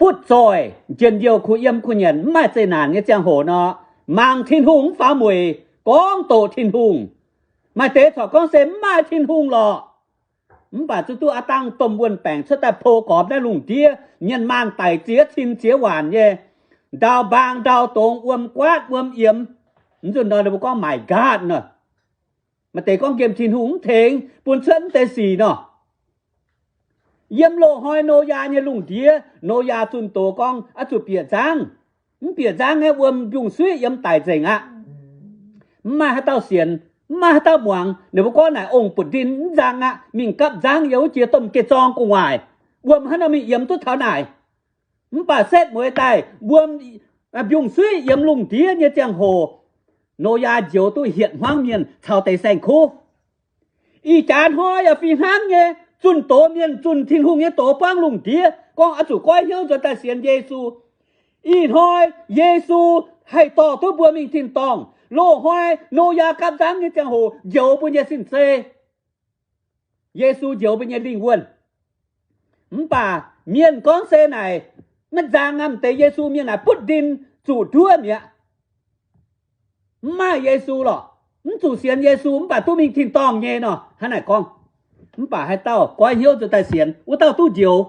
butv zoih, njien-youh kuh yiem kuh nyanc, mv maaih zeqc naanc nyei ziangh hoc nor, mangc Tin-Hungh mv faaux mueic, gorngv doqc Tin-Hungh. Maaih deix corc gorngv se mv maaih Tin-Hungh lorqc. Mv baac zuqc duqv aav dangh domh wuon-baengc cuotv daaih pou gormx naaiv lungh ndiev, mienh maanh daic ziex cin ziex waanc nyei, ndau-mbaang ndau-dongx, wuom guaatv wuom yiemx, mv nzunc nor ninh mbuo gorngv my God nor. Maaih deix gorngv nqemh Tin-Hungh mv tengx bun cuotv mv deix sic nor. Yiem loz-hnoi Noyaa nyei lungh ndiev, Noyaa zunh doz gorngv oix zuqc bieqc nzangv. Mv bieqc nzangv aeqv, wuom mbiungc-suiv yiem daic nzengc aqv. Mv maaih haaix dauh sienx, mv maaih haaix dauh muangx. Ninh mbuo gorngv naaic ong-buoc ndin mv nzang aqv, mingh gapv nzangv yiem wuov jiex domh geh zorng gu'nguaaic. Wuom hnangv nor mingh yiemx duqv taux naaic. Mv baac setv mueiz daaih wuom, mbiungc-suiv yiem lungh ndiev nyei ziangh hoc, Noyaa njoux duqv hietc hmuangv mienh caux deix saeng-kuv. Ih jaax hnoi yaac fih hnangv nyei, zunh doz mienh zunh Tin-Hungh nyei doz buangv lungh ndiev, gorngv oix zuqc goiv hnyouv nzuonx daaih sienx Yesu. Ih hnoi Yesu haih dorh duqv mbuo mingh tin-dorngh. Loz-hnoi Noyaa gapv nzangv nyei ziangh hoc njoux mbuo nyei sin-zei. Yesu njoux mbuo nyei lingh wuonh. Mv baac mienh gorngv se naaic, maiv nzang aqv, m'deix Yesu mienh naaic butv ndin zuqc nduov mi'aqv. Mv maaih Yesu lorqc, mv zuqc sienx Yesu mv baac duqv mingh tin-dorngh nyei nor, hnangv naaic gorngv. Mv baac haaix dauh goiv hnyouv nzuonx daaih sienx, wuov dauh duqv njoux.